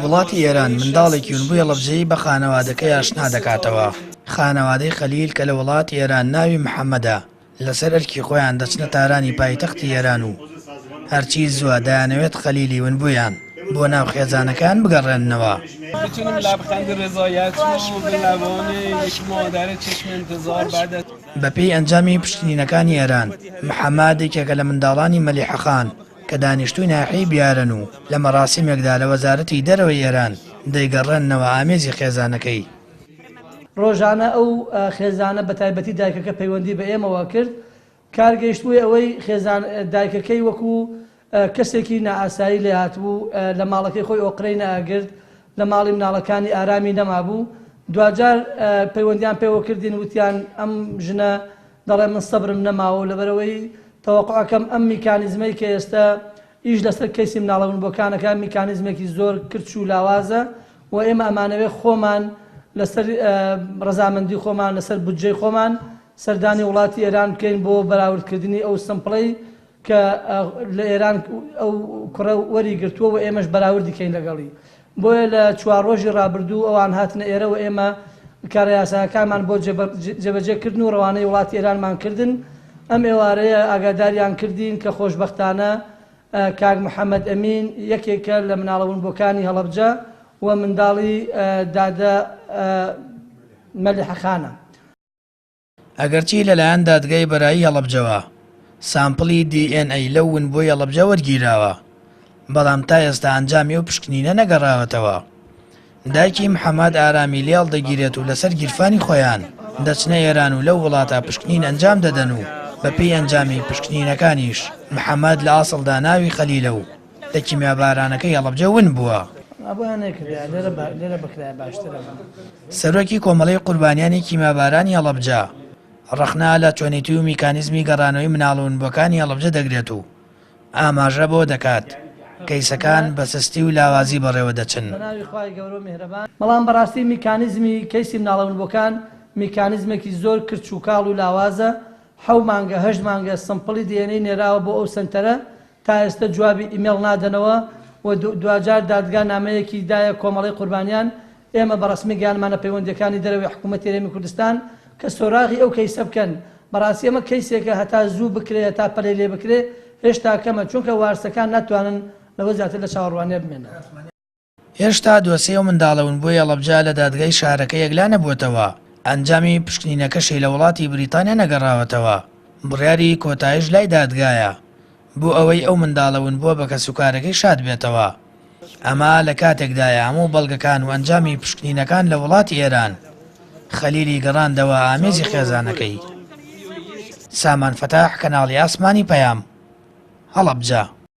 وڵاتی ئێران منداڵێکی ونبووی هەڵەبجەیی بە خانەوادەکەی ئاشنا دەکاتەوە. خانەوادەی خەلیل کە لە وڵاتی ئێران ناوی محەمەدە، لەسەر ئەرکی خۆیان دەچنە تارانی پایتەختی ئێران و هەرچی زووە دەیانەوێت خەلیلی ونبوویان بۆ ناو خێزانەکەیان بگەڕێننەوە. بەپێی ئەنجامی پشکنینەکانی ئێران، محەمەد یەکێکە لە منداڵانی مەلیحە خان کە دانیشتووی ناحیەی بیارەن و لە مەراسیمێکدا لە وەزارەتی دەرەوەی ئێران دەیگەڕێننەوە ئامێزی خێزانەکەی. ڕۆژانە ئەو خێزانە بەتایبەتی دایکەکە پەیوەندی بە ئێمەوە کرد، کار گەیشتبووە ئەوەی خێزان دایکەکەی وەکو کەسێکی نائاسایی لێهاتبوو، لە ماڵەکەی خۆی ئۆقرەی نەئەگرت، لە ماڵی مناڵەکانی ئارامی نەمابوو، دواجار پەیوەندیان پێوە کردین وتیان ئەم ژنە دەڵێ من سەبرم نەماوە و لەبەرئەوەی تەوەقوعەکەم ئەم میکانیزمەی کە ئێستا ئیش لەسەر کەیسی مناڵە ونبووەکانەکە میکانیزمێکی زۆر کرچ و لاوازە و ئێمە ئەمانەوێ خۆمان لەسەر ڕەزامەندی خۆمان لەسەر بودجەی خۆمان سەردانی وڵاتی ئێران بکەین بۆ بەراوردکردنی ئەو سمپڵەی کە لە ئێران ئەو کوڕە وەری گرتووە و ئێمەش بەراوردی کەین لەگەڵی. بۆیە لە چوار ڕۆژی ڕابردوو ئەوان هاتنە ئێرە و ئێمە کارە یاسایەکانمان بۆ جێبەجێ کردن و ڕەوانەی وڵاتی ئێرانمان کردن. ئەم ئێوارەیە ئاگاداریان کردین کە خۆشبەختانە کاک محەمەد ئەمین یەکێکە لە مناڵە ونبووەکانی هەڵەبجە و منداڵی دادە مەلیحە خانە. ئەگەرچی لەلایەن دادگای بەرایی هەڵەبجەوە سامپڵی دی ئێن ئەی لەو ونبووەی هەڵەبجە وەرگیراوە، بەڵام تا ئێستا ئەنجامی ئەو پشکنینە نەگەڕاوەتەوە. دایکی محەمەد ئارامی لێ هەڵدەگیرێت و لەسەر گیرفانی خۆیان دەچنە ئێران و لەو وڵاتە پشکنین ئەنجام دەدەن و بەپێی ئەنجامی پشکنینەکانیش محەمەد لە ئەسڵدا ناوی خەلیلە و لە کیمیابارانەکەی هەڵەبجە ون بووە. سەرۆکی کۆمەڵەی قوربانیانی کیمیابارانی هەڵەبجە ڕەخنە لە چۆنێتی و میکانیزمی گەڕانەوەی مناڵە ونبووەکانی هەڵەبجە دەگرێت و ئاماژە بەوە دەکات، کەیسەکان بە سستی و لاوازی بەڕێوەدەچن. بەڵام بەڕاستی میکانیزمی کەیسی مناڵە ونبووەکان میکانیزمێکی زۆر کرچ و کاڵ و لاوازە، حەو مانگە هەشت مانگە سمپڵی DNA نێراوە بۆ ئەو سەنتەرە تا ئێستە جوابی ئیمێڵ نادەنەوە و دواجار دادگا نامەیەکی دایە کۆمەڵەی قوربانیان، ئێمە بە ڕەسمی گەیاندمانە پەیوەندییەکانی دەرەوەی حکوومەتی هەرێمی کوردستان کە سۆراغی ئەو کەیسە بکەن، بەڕاستی ئەمە کەیسێکە هەتا زوو بکرێ هەتا پەلەی لێ بکرێ هێشتا کەمە، چونکە وارسەکان ناتوانن لەوە زیاتر لە چاوەڕوانییە بمێننەوە. هێشتا دۆسێی ئەو منداڵە ونبووەی هەڵەبجە لە دادگای شارەکە یەکلا نەبووەتەوە، ئەنجامی پشکنینەکەشی لە وڵاتی بریتانیا نەگەڕاوەتەوە، بڕیاری کۆتایش لای دادگایە بۆ ئەوەی ئەو منداڵە ونبووە بە کەسوکارەکەی شاد بێتەوە. ئەمە لە کاتێکدایە هەموو بەڵگەکان و ئەنجامی پشکنینەکان لە وڵاتی ئێران خەلیلی گەڕاندەوە ئامێزی خێزانەکەی. سامان فەتاح، کەناڵی ئاسمانی پەیام، هەڵەبجە.